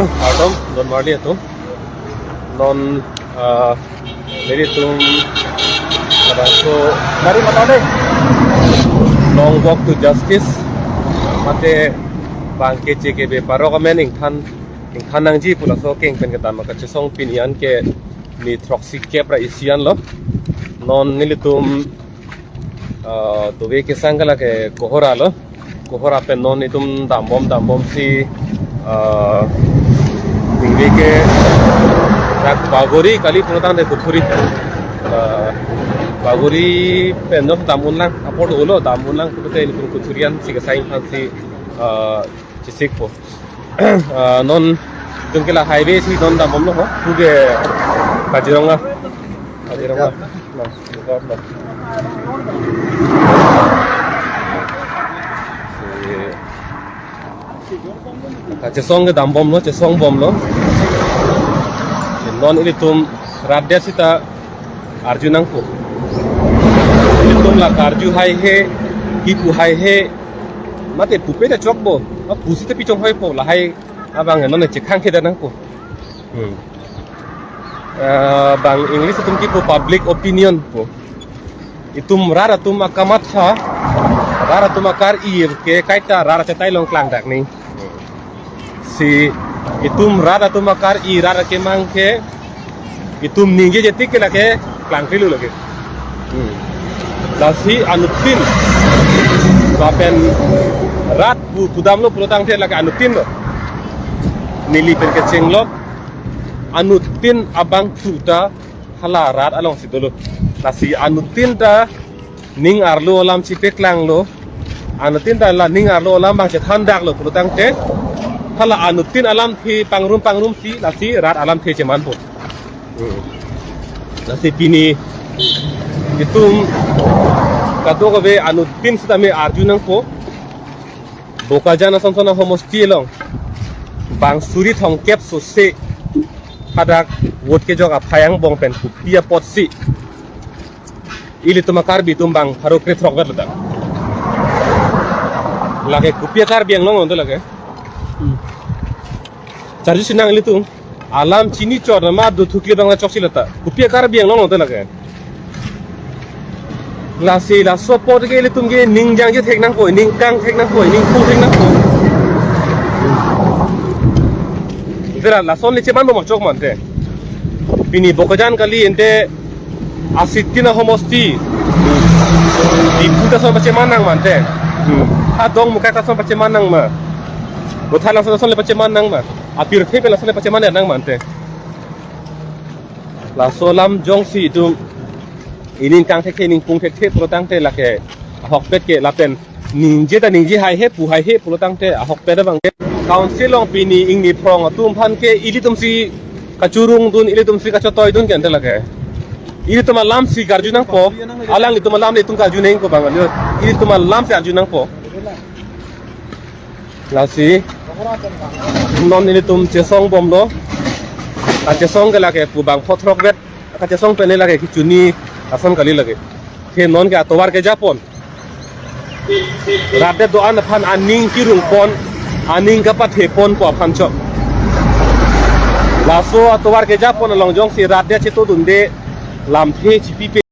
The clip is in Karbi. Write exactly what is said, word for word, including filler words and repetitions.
Kardom, don marli atum. Non, ah, nelitum, kadang so, mari matane. Long walk to justice. Mate bang keche kebe parok amen ingthan, ingthan nangji pu laso keng pen kedam kachesong pini an ke ni throksi kep ra isi anlo. Non nelitum, ah, tove kesang ke lake Kohora lo. Kohora pen non itum dambom dambom si, ah, tingve ke dak Bagori kali pulotangte Kuthuri. Ah, Bagori pen non dam unlang, apor dolo dam unlang pulotangte itum Kuthuri an si kesang ingthan si, ah, chesikpo. Ah, non itum ke la highway si non dambomlo ho. Puke Kaziranga. Kaziranga. Nah, reserve lo. Si, kachesong ke dambomlo, chesongbomlo. Non ilitum rat det sita arju nangpo. Ilitum la karju haihe, kipu haihe, mate pupe ta chokpo, ma pusi ta pi chonghoipo, lahai abang non chekhang keda nangpo. Hmm. Eh, bang English atum kipu public opinion pu. Itum rat atum akamatha, rat atum akar-i ke kaita rat achetai along klangdak ni. Si itum rat atum akar-i rat akemang ke itum ningje jetik ke lake klangkrilu lake. Hmm. Lasi anuttin lapen rat pu pudamlo pulotangte lake anuttin lo. Neli pen kechenglok anuttin abangphu ta hala rat alongsi dolo. Lasi anuttin ta ning arlo alam chipeklanglo. Anuttin ta la ning arlo alam bang chethandaklo pulotangte hala anuttin alamthe pangrum pangrumsi lasi rat alamthe chemanpo. Hmm. Lasi pini itum kadokave anuttin sitame arju nangpo. Bokajan Asonson ahomosti along bang suri thomkep sose hadak vote kejok aphai angbong pen kopi apotsi ilitum a-Karbi atum bang pharo krethrok vet lo ta. Lake kopi a-Karbi Anglong lo ta lake. Hmm. Charju sinang ilitum. Alam chini chor nama do thukli bang la choksi lo ta. Kopi a-Karbi Anglong lo ta lake. Lasi laso apot ke ilitum ke ning jangje thek nangpo, ning kang thek nangpo, ning pung thek nangpo. Vera lason le chemanbom achok mante. Pini Bokajan kali ante asitin ahomosti. Diphu ta ason pacheman nang mante. Hmm. Ha Dongmukak ta ason pacheman nang ma. Bothalang ason ta ason le pacheman nang ma. Apirthe pen ason le pacheman nang mante. Laso alam jongsi itum ining kang thekthe ining pung thekthe pulotangte lake ahokpet ke lapen ningje ta ningje haihe pu haihe pulotangte ahokpet abang ke. Council along pini ingni phrong atum aphan ke ilitumsi kachurungdun, ilitumsi kachotoidun ke ante lake. Ilitum alamsi karju nangpo, alanglitum alam le itum karju nangpo bang aliyo. Ilitum alamsi arju nangpo. Lasi non ilitum chesongbomlo. Kachesong ke lake pu bang phothrok vet. Kachesong pen lake kechini ason kali lake. Ke non ke atovar kejapon. Rat det do-an aphan aning kirungpon, aning kapatheponpo aphan chok. Laso atovar kejapon along jongsi rat det chetodunde lamthe chipipe.